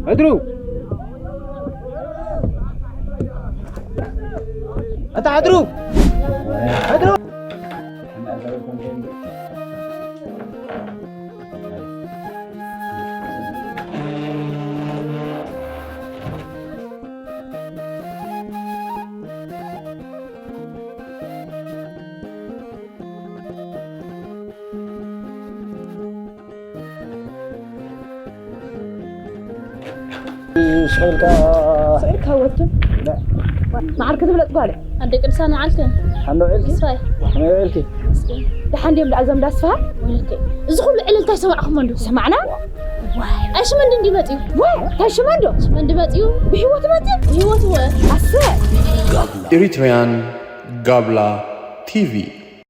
ሕድሩ! ኣታ ሕድሩ! ሕድሩ! ስሒልካ ስሒልካ ወቱ። መዓር ክትብለጥ ጓለ። ኣደ ቅዱሳን መዓልቲ። ሓንዶ ውዒልኪ? ተስፋይ። ሓንዶ ውዒልኪ? ደሓን ድዮም ደኣ እዞም ዳስፋ? ወይለከ። እዚ ኩሉ ዕልልታ ይሰማዕኹም እንዶ? ሰማዕና? ዋይ፣ ኣሽመንዲ እንዲ መጽዩ። ዋይ፣ ታሽመንዶ? ኣሽመንዲ መጽዩ። ብህይወት መጽዩ? ብህይወት ወ። ኣሰ። Eritrean Gabla T V.